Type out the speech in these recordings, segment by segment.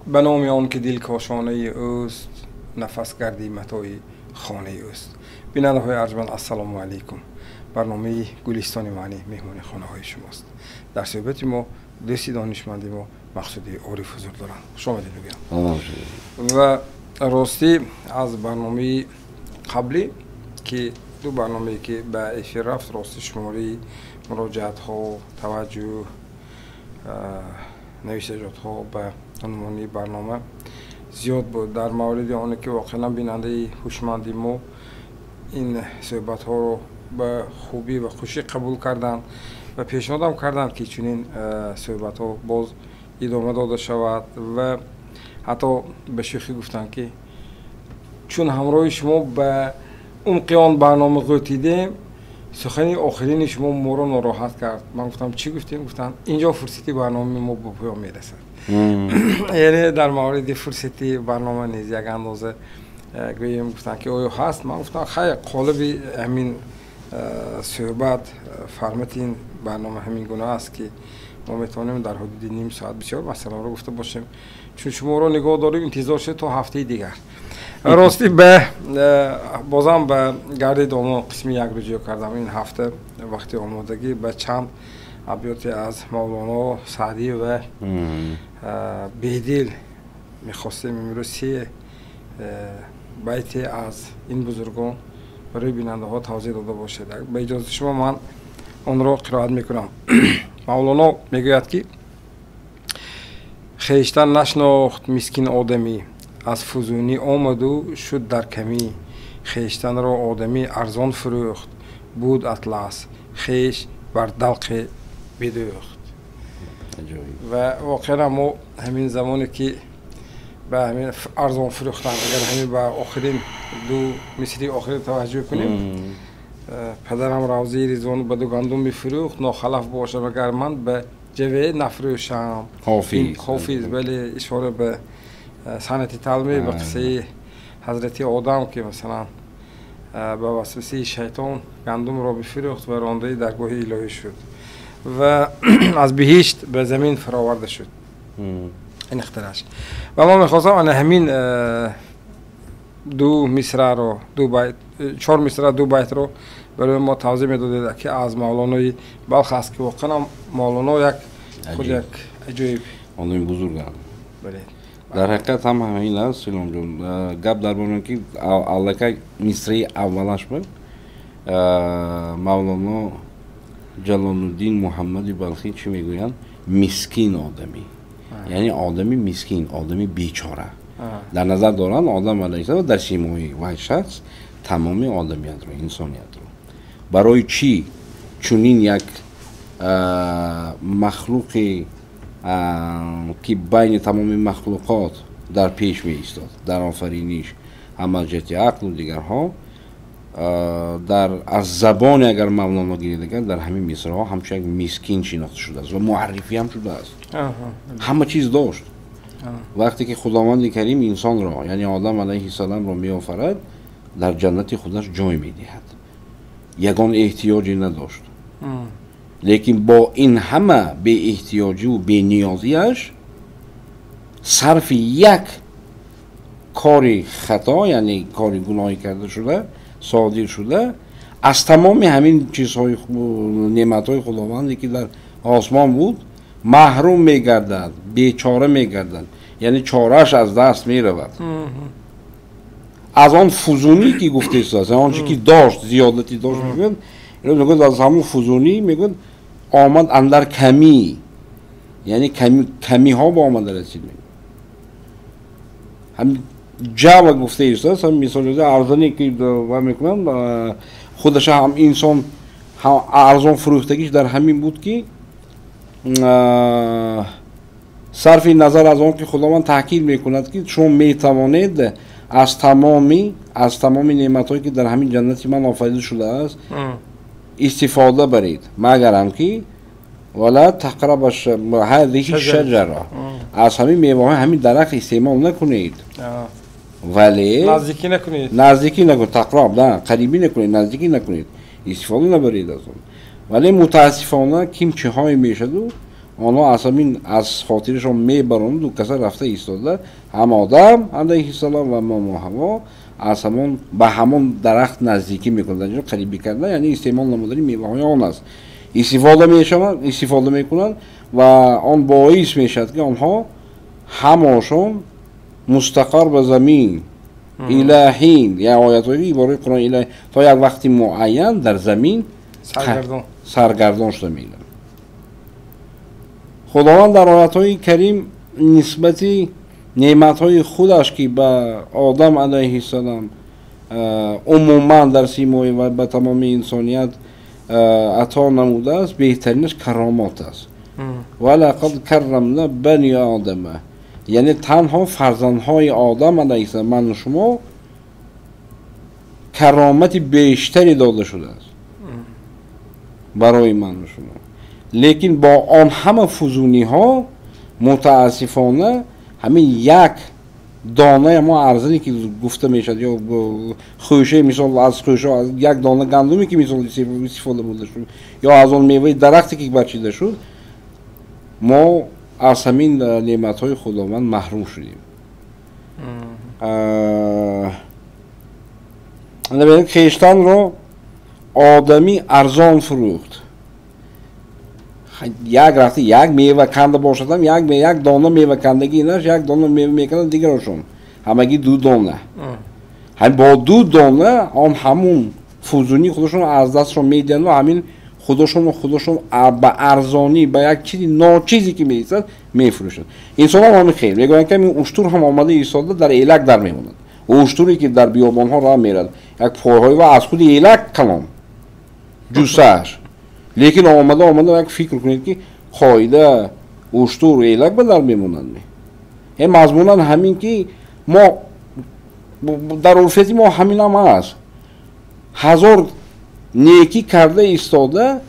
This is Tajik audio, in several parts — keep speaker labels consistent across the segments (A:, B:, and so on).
A: Ба номи он ки дилкошонаи ӯст, нафасгарди матои хонаи ӯст. Бинандаҳои арҷманд, ассалому алайкум. Барномаи Гулистони маънӣ меҳмони хонаҳои шумост. Дар суҳбати мо дӯсти донишманди мо Мақсуди Ориф ҳузур доранд. Хуш омадед мегӯям. Ва ростӣ аз барномаи қаблӣ, ки ду барномае ки ба эфир рафт, ростӣ шумораи муроҷиатҳо, таваҷҷӯҳ, навиштаҷотҳо ба унвони барнома зиёд буд. Дар мавриди оне ки воқеан бинандаи ҳушманди мо ин суҳбатҳоро ба хубӣ ва хушӣ қабул карданд ва пешниҳодам карданд, ки чунин суҳбатҳо боз идома дода шавад ва ҳатто ба шӯхӣ гуфтанд, ки чун ҳамроҳи шумо ба умқи он барнома ғӯтидем, сухани охирини шумо моро нороҳат кард. Ман гуфтам, чӣ гуфтем? Гуфтанд, инҷо фурсати барномаи мо ба поён мерасад. Яъне дар мавриди фурсати барнома низ як андоза гӯем, гуфтанд, ки оё ҳаст. Ман гуфтам, хайр, қолаби ҳамин суҳбат, формати ин барнома ҳамин гуна аст, ки мо метавонем дар ҳудуди ним соат бисёр масъаларо гуфта бошем. Чун шуморо нигоҳ дорем, интизор шуд то ҳафтаи дигар. Ростӣ ба бозам ба гарди домо қисми як руҷӯъ кардам. Ин ҳафта вақти омодагӣ ба чанд абёте аз Мавлоно, Саъдӣ ва Бедил мехостем имрӯз се байте аз ин бузургон барои бинандаҳо тавзеҳ дода бошед. Ба иҷозати шумо ман онро қироат мекунам. Мавлоно мегӯяд, ки хештан нашнохт мискин одамӣ, аз фузунӣ омаду шуд дар камӣ. Хештанро одамӣ арзон фурӯхт, буд атлас хеш бар далқе бидӯхт. Ва воқеан мо ҳамин замоне ки ба ҳамин арзон фурӯхтан, агар ҳамин ба охирин ду мисри охирин таваҷҷӯҳ кунем, падарам равзии Ризвон ба ду гандум бифурӯхт, нохалаф бошам агар ман ба ҷаве нафрӯшам. Ҳофиз, бале, ишора ба санъати талмӣ, ба қиссаи ҳазрати Одам, ки масалан ба васвасаи шайтон гандумро бифурӯхт ва рондаи даргоҳи илоҳӣ шуд ва аз биҳишт ба замин фароварда шуд. Ин ихтираш. Ва ман мехостам ана ҳамин ду мисраро, ду байт, чор мисра, ду байтро барои мо тавзеҳ медодед, ки аз Мавлонои Балх аст, ки воқеан Мавлоно як худ як аҷоиб
B: одами бузурганд.
A: Бале.
B: Дар ҳақиқат ҳам ҳамин аст, Силомҷон. Гап дар бораи ки аллакай мисраи аввалаш буд. Мавлоно Ҷалолуддин Муҳаммади Балхӣ чӣ мегӯянд? Мискин одамӣ, яъне одами мискин, одами бечора дар назар доранд. Одам алайҳиссалом дар симои вай шахс тамоми одамиятро, инсониятро. Барои чӣ чунин як махлуқе ки байни тамоми махлуқот дар пеш меистод дар офариниш, ҳам аз ҷиҳати ақлу дигарҳо, дар аз забоне агар Мавлоно гиред, агар дар ҳамин мисраҳо ҳамчун як мискин шинохта шудааст ва муаррифӣ ҳам шудааст. Ҳама чиз дошт. Вақте ки Худованди Карим инсонро, яъне Одам алайҳиссаломро меофарад, дар ҷаннати худаш ҷой медиҳад, ягон эҳтиёҷе надошт, лекин бо ин ҳама беэҳтиёҷиву бениёзиаш сарфи як кори хато, яъне кори гуноҳӣ карда шуда, содир шуда, аз тамоми ҳамин чизҳои, неъматҳои Худованде ки дар осмон буд, маҳрум мегардад, бечора мегардад, яъне чорааш аз даст меравад. Аз он фузунӣ ки гуфтааст, он чи ки дошт, зиёдатӣ дошт, мегӯяд, мегӯяд, аз ҳамон фузунӣ, мегӯяд, омад андар камӣ, яъне камиҳо ба омада расид. Ҳам ҷава гуфта истааст, ҳам мисол арзоне ки ва мекунанд худаша, ҳам инсон арзон фурӯхтагиш дар ҳамин буд, ки сарфи назар аз он ки Худованд таъкид мекунад, ки шумо метавонед аз тамоми неъматҳое ки дар ҳамин ҷаннати ман офарида шудааст, истифода баред, магарам ки вала тақраба ҳазиҳи шаҷара, аз ҳамин меваҳои ҳамин дарахт истеъмол накунед, вале
A: наздикӣ накунед.
B: Наздикӣ накунед, тақраб да, қарибӣ накунед, наздикӣ накунед, истифода набаред аз он. Вале мутаассифона ким чиҳое мешаду Онҳо аз ҳамин аз хотирашон мебаронанд, ду каса рафта истода, ҳам Одам алайҳиссалом ва момо Ҳаво аз ҳамон ба ҳамон дарахт наздикӣ мекунанд, дар ҷо қарибӣ карда, яъне истеъмол намудани меваҳои он аст. Истифода мешаванд, истифода мекунанд ва он боис мешавад, ки онҳо ҳамошон мустақар ба замин илаҳин, я оятҳои ибораи Қуръон илаҳ то як вақти муайян дар замин саргардон шуда мераванд. Худованд дар оятҳои карим нисбати неъматҳои худаш, ки ба Одам алайҳиссалом умуман дар симои ва ба тамоми инсоният ато намудааст, беҳтаринаш каромот аст. Ва лақад каррамна бани одама, яъне танҳо фарзандҳои Одам алайҳиссалом, ману шумо, каромати бештаре дода шудааст барои ману шумо. Лекин бо он ҳама фузуниҳо мутаассифона ҳамин як донаи мо арзане ки гуфта мешавад, ё хӯшаи мисол аз хӯша як дона гандуме ки мисол истифода бурда шуд, ё аз он меваи дарахте ки барчида шуд, мо аз ҳамин неъматҳои Худованд маҳрум шудем. Хештанро одамӣ арзон фурӯхт. Як рафта як мева канда бошадам, як дона мева кандагӣ инаш, як дона мева мекунад дигарошон, ҳамагӣ ду дона. Ҳам бо ду дона он ҳамун фузунии худашон аз дастшон медиҳанд ва ҳамин худошонро худошон ба арзонӣ ба як чизи ночизе ки мерасад мефурӯшанд. Инсонҳо ҳамин хел мегӯянд, ки ҳамин уштур ҳам омада истода дар элак дар мемонад. Уштуре ки дар биёбонҳо роҳ мерад, як пойҳои ва аз худи элак калон ҷуссааш, лекин омада омада як фикр кунед, ки қоида уштур элак ба дар мемонад. Мазмунан ҳамин ки мо дар урфияти мо ҳаминам аст. Ҳазор некӣ карда истода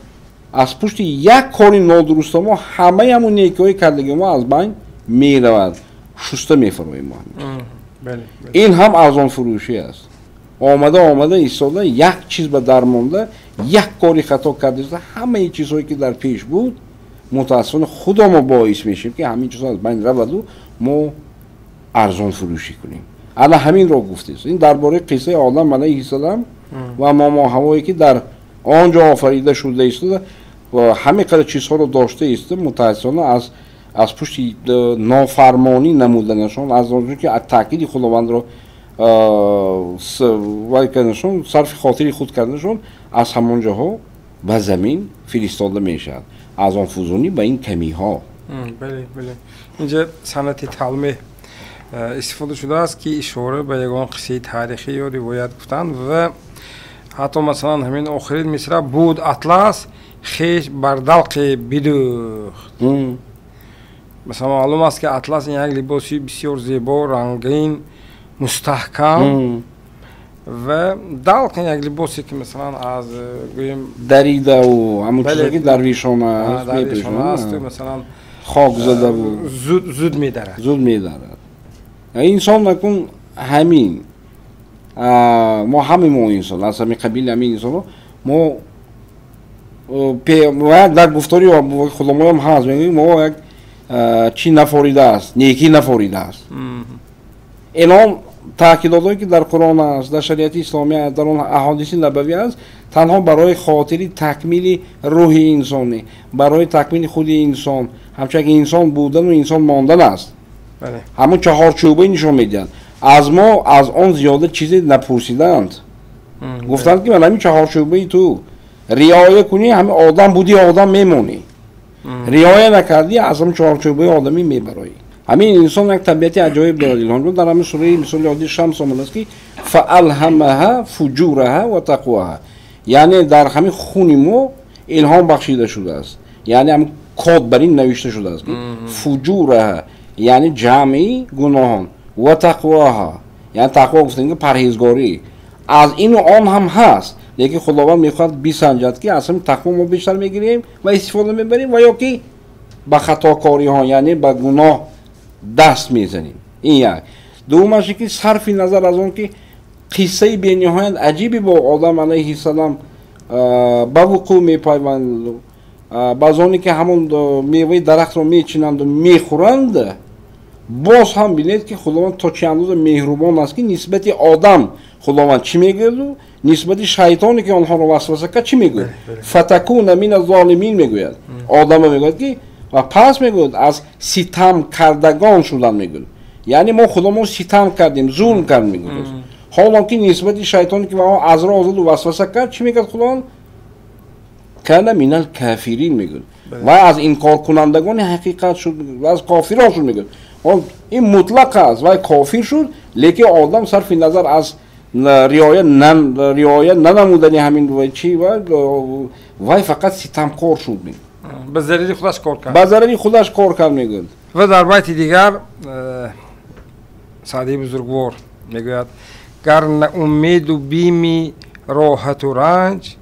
B: аз пушти як кори нодуруста мо ҳамаи ҳамун некиҳои кардагии мо аз байн меравад, шуста мефароем мо. Ин ҳам арзонфурӯшӣ аст. Омада омада истода як чиз ба дар монда, як кори хато карда истода, ҳамаи чизҳое ки дар пеш буд, мутаассифона худо мо боис мешавем, ки ҳамин чизҳо аз байн раваду мо арзонфурӯшӣ кунем. Ана ҳаминро гуфтест. Ин дар бораи қиссаи Одам алайҳиссалом ва момо Ҳавое ки дар он ҷо офарида шуда истода ва ҳамин қадар чизҳоро дошта истода, мутаассифона аз пушти нофармонӣ намуданашон, аз он ки таъкиди Худовандро вай карданашон, сарфи хотири худ карданашон, аз ҳамон ҷоҳо ба замин фиристода мешавад, аз он фузунӣ ба ин камиҳо.
A: Бале, бале, инҷа санъати талмеҳ истифода шудааст, ки ишора ба ягон қиссаи таърихӣ ё ривоят гуфтанд ва ҳатто масалан ҳамин охирин мисра буд: атлас хеш бар далқе бидӯхт. Масалан, маълум аст, ки атлас ин як либоси бисёр зебо, рангин, мустаҳкам ва далқ ин як либосе ки масалан аз гӯем
B: даридаву ҳамон чизе ки дарвешон аст,
A: дарвешон аст, масалан
B: хок задаву
A: зуд зуд медарад,
B: зуд медарад. Инсон накун ҳамин, мо ҳамаи мо инсон аз ҳамин қабили ҳамин инсонҳо мо дар гуфтори худомоям ҳаст, мегӯем мо як чӣ нафоридааст, некӣ нафоридааст. Инон таъкидотҳое ки дар Қуръон аст, дар шариати исломӣ аст, дар он аҳодиси набавӣ аст, танҳо барои хотири такмили рӯҳи инсонӣ, барои такмили худи инсон, ҳамчун як инсон будану инсон мондан аст. Ҳамон чаҳорчӯбаи нишон медиҳанд. Аз мо аз он зиёда чизе напурсиданд. Гуфтанд, ки ман ҳамин чаҳорчӯбаи ту риоя кунӣ, ҳамин одам будӣ, одам мемонӣ. Риоя накардӣ, аз ҳамин чаҳорчӯбаи одамӣ мебароӣ. Ҳамин инсон як табиати аҷоиб дорад. Илҳомҷон, дар ҳамин сураи мисоли оддӣ Шамс омадааст, ки фаалҳамаҳа фуҷураҳа ва тақвоҳа, яъне дар ҳамин хуни мо илҳом бахшида шудааст, яъне ҳамин код бар ин навишта шудааст, ки фуҷураҳа яъне ҷамъи гуноҳон, ва тақвоҳа яъне тақво гуфтем ки парҳезгорӣ аз ину он ҳам ҳаст, лекин Худованд мехоҳад бисанҷад, ки аз ҳамин тақво мо бештар мегирем ва истифода мебарем ва ё ки ба хатокориҳо, яъне ба гуноҳ даст мезанем. Ин як. Дуввумаш, ки сарфи назар аз он ки қиссаи бениҳоят аҷибе бо Одам алайҳиссалом ба вуқӯъ мепайванд. Баъзоне ки ҳамон меваи дарахтро мечинанду мехӯранд, боз ҳам бинед, ки Худованд то чӣ андоза меҳрубон аст, ки нисбати одам Худованд чӣ мегӯяду нисбати шайтоне, ки онҳоро васваса кард, чӣ мегӯяд? Фатакуна мина золимин мегӯяд. Одама мегӯяд, ки ва пас мегӯяд, аз ситамкардагон шудан мегӯяд. Яъне мо худамон ситам кардем, зулм кардем, мегӯяд. Ҳолон ки нисбати шайтоне, ки аз роҳ заду васваса кард, чӣ мегӯяд Худованд? Кана минал кафирин мегӯяд ва аз инкоркунандагони ҳақиқат шуд ва аз кофирон шуд, мегӯяд. Ин мутлақ аст, вай кофир шуд, лекин одам сарфи назар аз риоя нанамудани ҳамин чи, вай фақат ситамкор шуд.
A: Ба зарари худаш кор кард.
B: Ба зарари худаш кор кард, мегӯяд.
A: Ва дар байти дигар Саъдии бузургвор мегӯяд: гар на умеду бими роҳату ранҷ,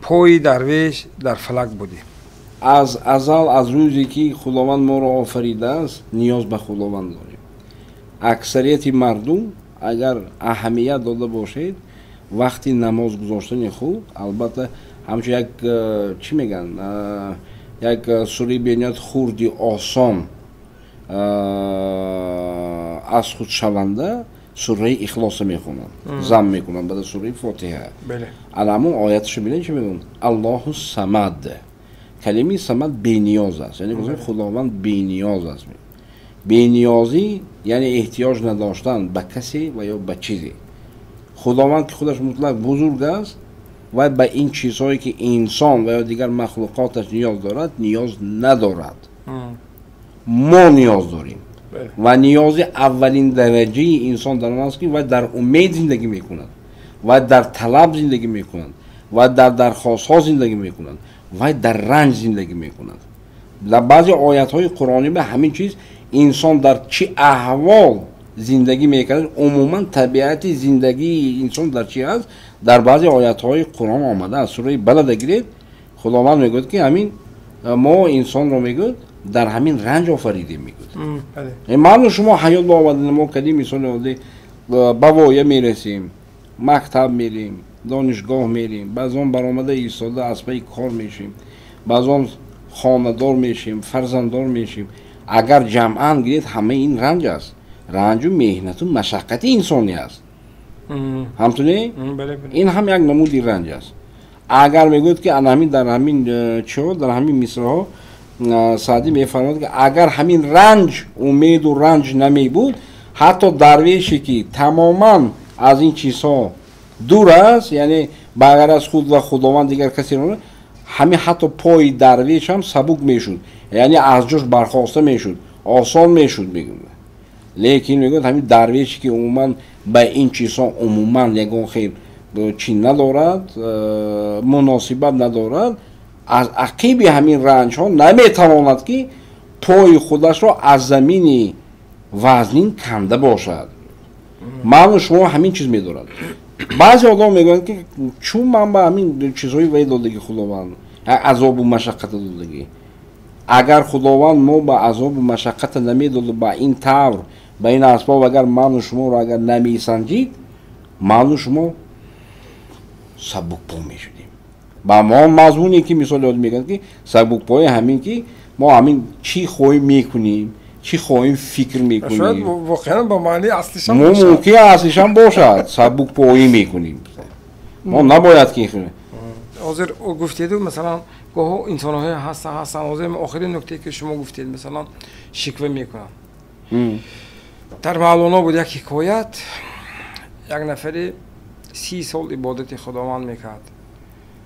A: пои дарвеш дар фалак будӣ.
B: Аз азал, аз рӯзе ки Худованд моро офаридааст, ниёз ба Худованд дорем. Аксарияти мардум, агар аҳамият дода бошед, вақти намоз гузоштани худ, албатта, ҳамчун як чӣ мегӯянд, як сураи бениҳоят хурди, осон аз худшаванда, сураи Ихлоса мехонанд, зам мекунанд баъд аз сураи Фотиҳа. Ана ҳамун ояташо бинед, чӣ мегӯянд? Аллоҳу самад. Калимаи самад бениёз аст, яъне Худованд бениёз аст. Бениёзӣ яъне эҳтиёҷ надоштан ба касе ва ё ба чизе. Худованд, ки худаш мутлақ бузург аст, вай ба ин чизҳое, ки инсон ва ё дигар махлуқоташ ниёз дорад, ниёз надорад. Мо ниёз дорем ва ниёзи аввалин дараҷаи инсон дар он аст, ки вай дар умед зиндагӣ мекунад, вай дар талаб зиндагӣ мекунад, вай дар дархостҳо зиндагӣ мекунад, вай дар ранҷ зиндагӣ мекунад. Дар баъзе оятҳои қуръонӣ ба ҳамин чиз, инсон дар чӣ аҳвол зиндагӣ мекунад, умуман табиати зиндагии инсон дар чӣ аст, дар баъзе оятҳои Қуръон омадааст. Сураи Балада гиред, Худованд мегӯяд, ки ҳамин мо инсонро, мегӯяд, дар ҳамин ранҷ офаридем, мегӯяд. Ману шумо ҳаёт ба омадани мо кадим инсони оддӣ ба воя мерасем, мактаб мерем, донишгоҳ мерем, баъзон баромада истода аз пайи кор мешем, баъзон хонадор мешем, фарзанддор мешем. Агар ҷамъан гиред, ҳамаи ин ранҷ аст, ранҷу меҳнату машаққати инсонӣ аст. Ҳамтуне ин ҳам як намуди ранҷ аст. Агар мегӯяд, ки ана ҳамин дар ҳамин чиҳо, дар ҳамин мисраҳо Саъдӣ мефармояд, ки агар ҳамин ранҷ, умеду ранҷ намебуд, ҳатто дарвеше, ки тамоман аз ин чизҳо дур аст, яъне ба ғайр аз худ ва Худованд дигар касеро, ҳамин ҳатто пои дарвеш ҳам сабук мешуд, яъне аз ҷош бархоста мешуд, осон мешуд, мегӯяд. Лекин мегӯяд, ҳамин дарвеше, ки умуман ба ин чизҳо умуман ягон хел чӣ надорад, муносибат надорад, аз ақиби ҳамин ранҷҳо наметавонад, ки пои худашро аз замини вазнин канда бошад. Ману шумо ҳамин чиз медорад. Баъзе одам мегӯянд, ки чун ман ба ҳамин чизҳои вай додагӣ, Худованд азобу машаққата додагӣ. Агар Худованд мо ба азобу машаққата намедоду, ба ин тавр, ба ин асбоб агар ману шуморо агар намесанҷид, ману шумо сабукпо мешудем. Ба мо мазмуне, ки мисол ёд мегӯянд, ки сабукпои ҳамин, ки мо ҳамин чӣ хоҳем мекунем, чӣ хоҳем фикр мекунем.
A: Воқеан ба маънии аслишам.
B: Мо мумкин аслишам бошад, сабукпоӣ мекунем. Мо набояд ки
A: Ҳозир гуфтеду, масалан, гоҳо инсонҳое ҳастанд. Ҳозир охирин нуктае, ки шумо гуфтед, масалан, шиква мекунанд. Дар Мавлоно буд як ҳикоят: як нафаре 30 сол ибодати Худованд мекард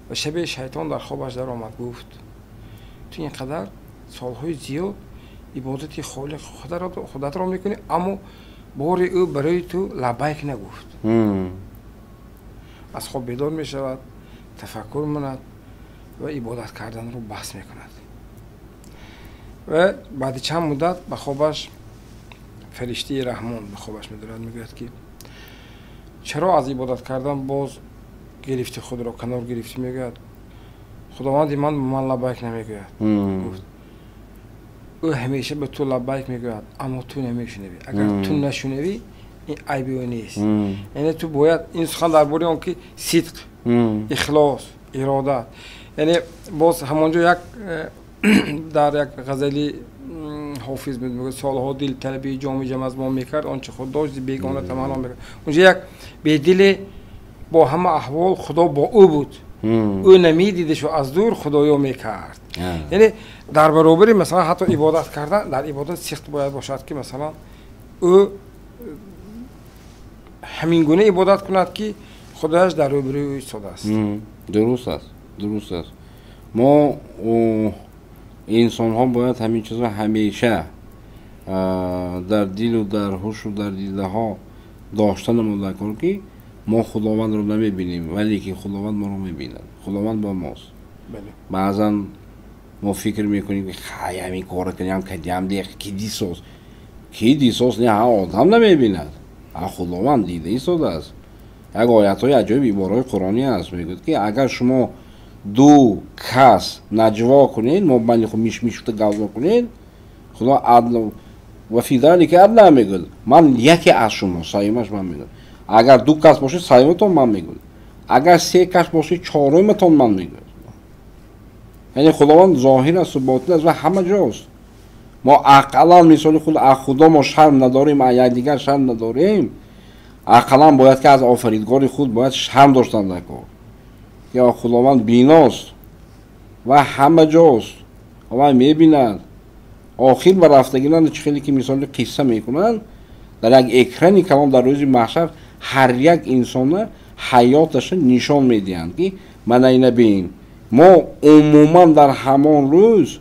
A: ва шабе шайтон дар хобаш даромад, гуфт: ту ин қадар солҳои зиёд ибодати Холиқ худатро мекунӣ, аммо бори ӯ барои ту лаббайк нагуфт. Аз хоб бедор мешавад, тафаккур монад ва ибодат карданро баҳс мекунад. Ва баъди чанд муддат ба хобаш фариштаи Раҳмон ба хобаш медорад, мегӯяд, ки чаро аз ибодат кардан боз гирифти, худро канор гирифтӣ? Мегӯяд: Худованди ман ба ман лаббайк намегӯяд. Гуфт: ӯ ҳамеша ба ту лаббайк мегӯяд, аммо ту намешунавӣ. Агар ту нашунавӣ, ин айби ӯ нест. Яъне ту бояд ин сухан дар бораи он ки сидқ, ихлос. Иродат. Яъне боз ҳамонҷо як дар як ғазали Ҳофиз мегӯяд: солҳо дил талаби ҷоми ҷам аз мо мекард, он чи худ дошт бегона таманно мекард. Унҷо як бедиле бо ҳама аҳвол Худо бо ӯ буд, ӯ намедидашу аз дур Худоё мекард. Яъне дар баробари масалан ҳатто ибодат кардан, дар ибодат сихт бояд бошад, ки масалан ӯ ҳамин гуна ибодат кунад, ки Худояш дар рӯбарӯи ӯ истодааст.
B: Дуруст аст, дуруст аст. Мо инсонҳо бояд ҳамин чизро ҳамеша дар дилу дар ҳушу дар дидаҳо дошта намуда кор, ки мо Худовандро намебинем, вале ки Худованд моро мебинад, Худованд бо мост. Баъзан мо фикр мекунем, ки хай, ҳамин корро кардям, кардям, ки дисоз, ки дисоз, не, ҳа, одам намебинад, а Худованд дида истодааст. Як оятҳои аҷоиб, ибораҳои қуръонӣ аст, мегӯяд, ки агар шумо ду кас наҷво кунед, мо байни худ мишмишта гап кунед, Худо адл ва фи залика адла мегӯяд, ман яке аз шумо, сеюмаш ман мегӯяд. Агар ду кас бошед, сеюматон ман мегӯяд, агар се кас бошед, чоруматон ман мегӯяд. Яъне Худованд зоҳир асту ботин аст ва ҳама ҷост. Мо ақаллан мисоли худ аз Худо мо шарм надорем, аз якдигар шарм надорем, ақаллан бояд ки аз офаридгори худ бояд шарм доштан даркор. Ё Худованд биност ва ҳама ҷост ва мебинад. Охир ба рафтагинан чӣ хеле ки мисоли қисса мекунанд, дар як экрани калон дар рӯзи маҳшар ҳар як инсона ҳаёташа нишон медиҳанд, ки мана ина бин. Мо умуман дар ҳамон рӯз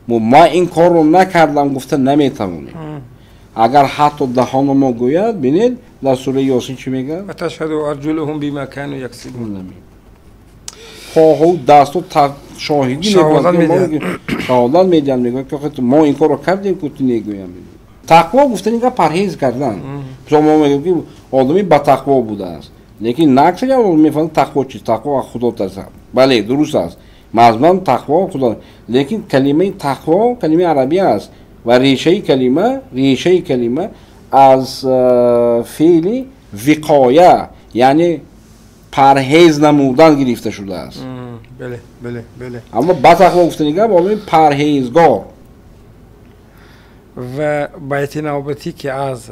B: мо ин корро накардам гуфта наметавонем. Агар ҳатто даҳоно мо гӯяд, бинед дар сураи Ёсин чӣ мегӯяд?
A: Ва ташҳаду арҷулуҳум бима кану яксибун.
B: Поҳу дасту шоҳидӣ шаҳодат медиҳанд, мегӯянд, ки мо ин корро кардем, ку ту негӯям. Тақво гуфтани гап парҳез кардан. Мисол мо мегӯем, ки одами ба тақво будааст, лекин на аксари одам мефаҳмад тақво чист. Тақво аз Худо тарсад. Бале, дуруст аст, мазмун тақво Худо, лекин калимаи тақво калимаи арабӣ аст ва решаи калима аз феъли виқоя, яъне парҳез намудан гирифта шудааст. Аммо ба тақво гуфтани гап одами парҳезгор.
A: Ва байти навбатӣ, ки аз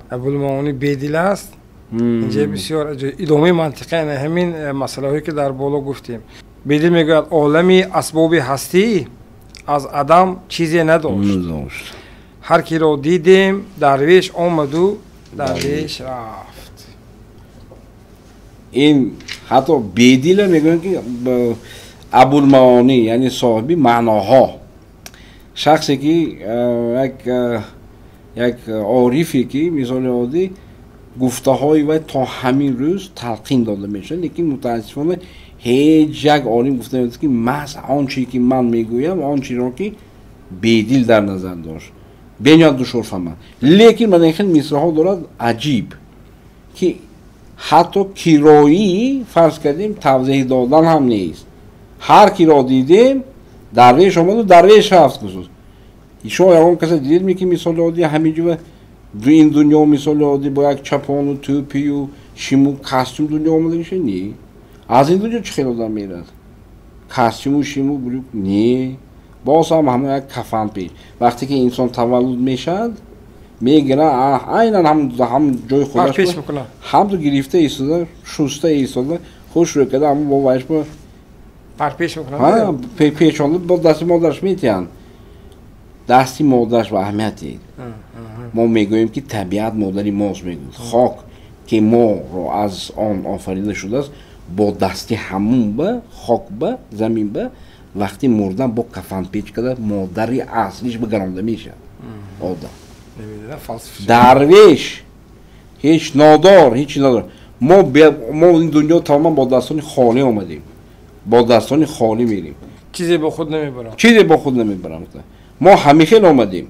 A: Абулмаони Бедил аст, инҷа бисёр идомаи мантиқа, ҳамин масъалаҳое ки дар боло гуфтем. Бедил мегӯяд: олами асбоби ҳастӣ аз адам чизе надошт, ҳар киро дидем дарвеш омаду дарвеш рафт.
B: Ин ҳатто Бедила мегӯянд, ки Абулмаонӣ, яъне соҳиби маъноҳо, шахсе ки як орифе, ки мисоли оддӣ гуфтаҳои вай то ҳамин рӯз талқин дода мешавад, лекин мутаассифона ҳеҷ як олим гуфта наметавонад, ки маҳз он чизе ки ман мегӯям, он чиро ки Бедил дар назар дошт. Бениҳоят душворфаҳмад, лекин мана ин хел мисраҳо дорад аҷиб, ки ҳатто кироӣ фарз кардем тавзеҳ додан ҳам нест. Ҳар киро дидем дарвеш омаду дарвеш рафт. Хусус шумо ягон каса дидед, ки мисоли оддӣ ҳамин ҷо ин дунё, мисоли оддӣ, бо як чапону тӯпию шиму костюм дунё омада меша? Не. Аз ин дунё чӣ хел одам мерад? Костюму шиму брюк? Не, боз ҳам ҳамон як кафан пеш. Вақте ки инсон таваллуд мешавад, мегирад, айнан ҳам ҷои худаш ҳамту гирифта истода, шуста истода, хушрӯ карда, ҳамон бо вайш бо печонда бо дасти модараш метиҳанд. Дасти модараш ба аҳамият диҳед. Мо мегӯем, ки табиат модари мост, мегӯяд хок, ки моро аз он офарида шудааст, бо дасти ҳамун ба хок, ба замин, ба вақти мурдан бо кафанпеч карда модари аслиш бигаронда мешавад одам. Дарвеш ҳеҷ нодор, ҳеҷ надор. Мо ин дунё тамоман бо дастони холӣ омадем, бо дастони холӣ мерем.
A: Чизе бо худ намебарам.
B: Чизе бо худ намебарам. Мо ҳамихел омадем,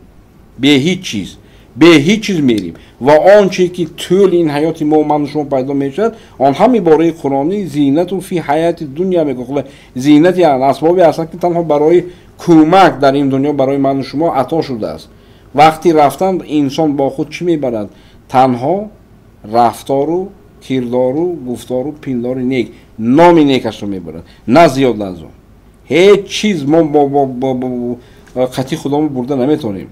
B: бе ҳеҷ чиз, бе ҳеҷ чиз мерем. Ва он чизе ки тӯли ин ҳаёти мо, ману шумо пайдо мешавад, он ҳам ибораи қуръонӣ зинату фи ҳаяти дунё мегӯяд. Зинати асбобе ҳастанд, ки танҳо барои кӯмак дар ин дунё барои ману шумо ато шудааст. Вақти рафтан инсон бо худ чӣ мебарад? Танҳо рафтору Кирдору гуфтору пиндори нек номи некашро мебарад, на зиёд аз он. Ҳеҷ чиз мо бо қатъи худомо бурда наметавонем.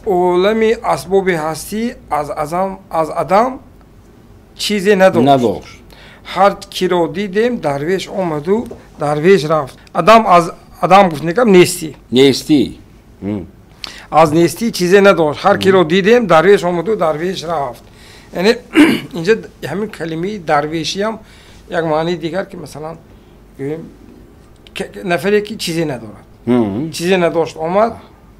A: Олами асбоби ҳастӣ аз адам чизе надошт. Ҳар киро дидем дарвеш омаду дарвеш рафт. Адам аз адам гуфт некам нестӣ.
B: Нестӣ.
A: Аз нестӣ чизе надошт. Ҳар киро дидем дарвеш омаду дарвеш рафт. Яъне инҷа ҳамин калимаи дарвешиам як маънии дигар ки масалан гӯем нафаре ки чизе надорад, чизе надошт омад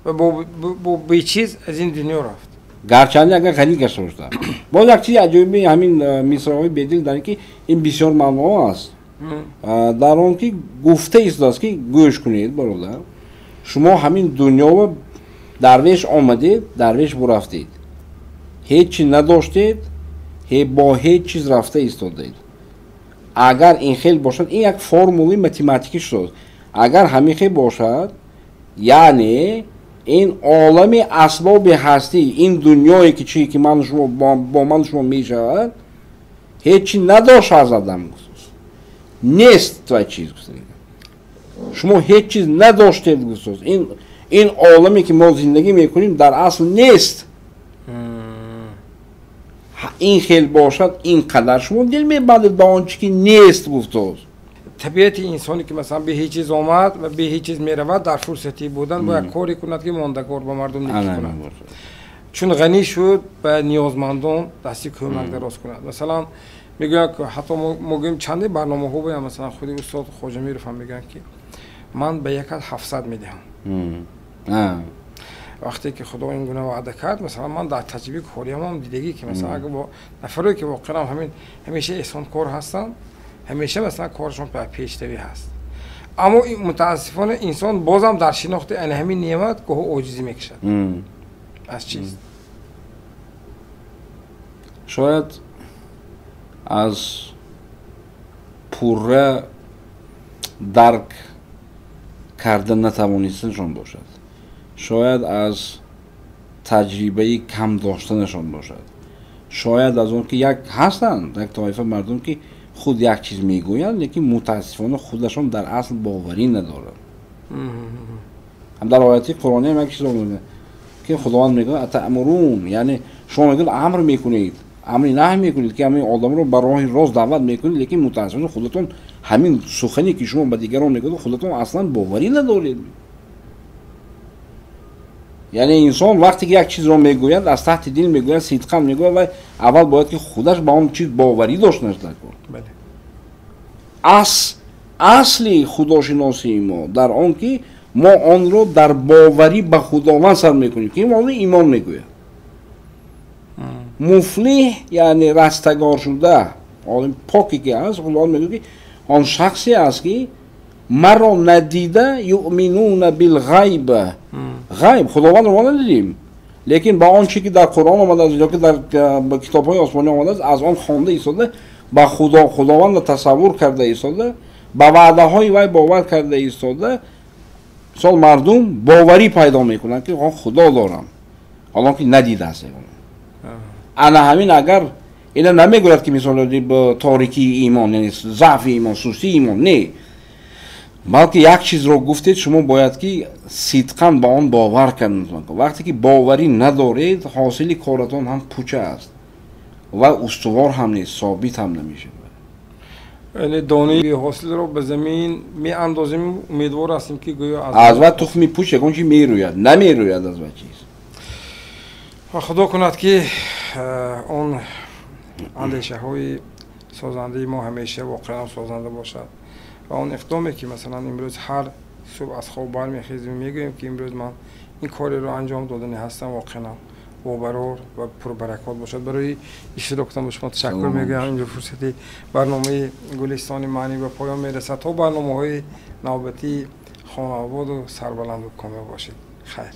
A: ва бо бечиз аз ин дунё рафт.
B: Гарчанде агар ғанӣ гашта бошад. Боз як чизи аҷоиби ҳамин мисраҳои Бедил дар ин ки ин бисёр маъно аст. Дар он ки гуфта истодааст ки гӯш кунед бародар, шумо ҳамин дунёро дарвеш омадед, дарвеш бурафтед, ҳеҷ чи надоштед, бо ҳеҷ чиз рафта истодаед. Агар ин хел бошад, ин як формулаи математикӣ шуд. Агар ҳамин хел бошад, яъне ин олами асбоби ҳастӣ, ин дунёе ки чи ки ман шумо бо ман шумо мешавад, ҳеҷ чи надошт аз адам гуфт. Нест ва чиз гуфт. Шумо ҳеҷ чиз надоштед гуфт. Ин оламе ки мо зиндагӣ мекунем дар асл нест. Ин хел бошад, ин қадар шумо дил мебандед ба он чи ки нест гуфтоз.
A: Табиати инсоне ки масалан бе ҳеҷ чиз омад ва бе ҳеҷ чиз меравад, дар фурсати будан бояд коре кунад ки мондагор ба мардум некӣ кунад. Чун ғанӣ шуд, ба ниёзмандон дасти кӯмак дароз кунад. Масалан мегӯянд ҳатто мо гӯем чанде барномаҳо бояд, масалан худи устод Хоҷамиров ҳам мегӯянд ки ман ба як 700 медиҳам. Вақте ки Худо ин гуна ваъда кард, масалан ман дар таҷрибаи кориам дидагӣ ки масалан агар бо нафаре ки воқеан ҳамин ҳамеша эҳсонкор ҳастанд, ҳамеша масалан корашон пешравӣ ҳаст. Аммо мутаассифона инсон бозам дар шинохти ана ҳамин неъмат гоҳо оҷизӣ мекашад. Аз чиз?
B: Шояд аз пурра дарк карда натавонистанашон бошад. Шояд аз таҷрибаи кам доштанашон бошад. Шояд аз он ки як ҳастанд як тоифа мардум ки худ як чиз мегӯянд, лекин мутаассифона худашон дар асл боварӣ надоранд. Ҳам дар ояти Қуръонӣ ҳам як чиз мегӯяд ки Худованд мегӯяд атаъмурун, яъне шумо мегӯяд амр мекунед, амри наҳй мекунед ки ҳамин одамро ба роҳи рост даъват мекунед, лекин мутаассифона худатон ҳамин сухане ки шумо ба дигарон мегӯед худатон аслан боварӣ надоред. Яъне инсон вақте ки як чизро мегӯяд, аз таҳти дил мегӯяд, сидқан мегӯяд, ва аввал бояд ки худаш ба он чиз боварӣ доштанаш даркор. Асли худошиносии мо дар он ки мо онро дар боварӣ ба Худованд сар мекунем, ки онро имон мегӯяд. Муфлиҳ яъне растагор шуда, олим поке ки ҳаст, Худованд мегӯяд ки он шахсе аст ки маро надида юъминуна билғайб. Ғайб Худовандро мо надидем, лекин ба он чи ки дар Қуръон омадааст ё ки дар китобҳои осмонӣ омадааст, аз он хонда истода, ба Худовандро тасаввур карда истода, ба ваъдаҳои вай бовар карда истода, мисол мардум боварӣ пайдо мекунанд ки Худо дорам, ҳолон ки надидааст. Ана ҳамин агар ина намегӯяд ки мисол торикии имон, яъне заъфи имон, сустии имон, не, балки як чизро гуфтед, шумо бояд ки сидқан ба он бовар кунед. Вақте ки боварӣ надоред, ҳосили коратон ҳам пуча аст ва устувор ҳам нест, собит ҳам намешавад.
A: Яъне донаи ҳосилро ба замин меандозем, умедвор ҳастем ки гӯё
B: аз ва тухми пуч ягон чи мерӯяд, намерӯяд аз ва чиз.
A: Худо кунад ки он андешаҳои созандаи мо ҳамеша воқеан созанда бошад ва он иқдоме ки масалан имрӯз ҳар субҳ аз хоб бармехезем, мегӯем ки имрӯз ман ин кореро анҷом додани ҳастам, воқеан бобарор ва пурбаракот бошад. Барои иштирокатон ба шумо ташаккур мегӯям. Инҷо фурсати барномаи Гулистони маънӣ ба поён мерасад. То барномаҳои навбатӣ хонаободу сарбаланду комёб бошед. Хайр.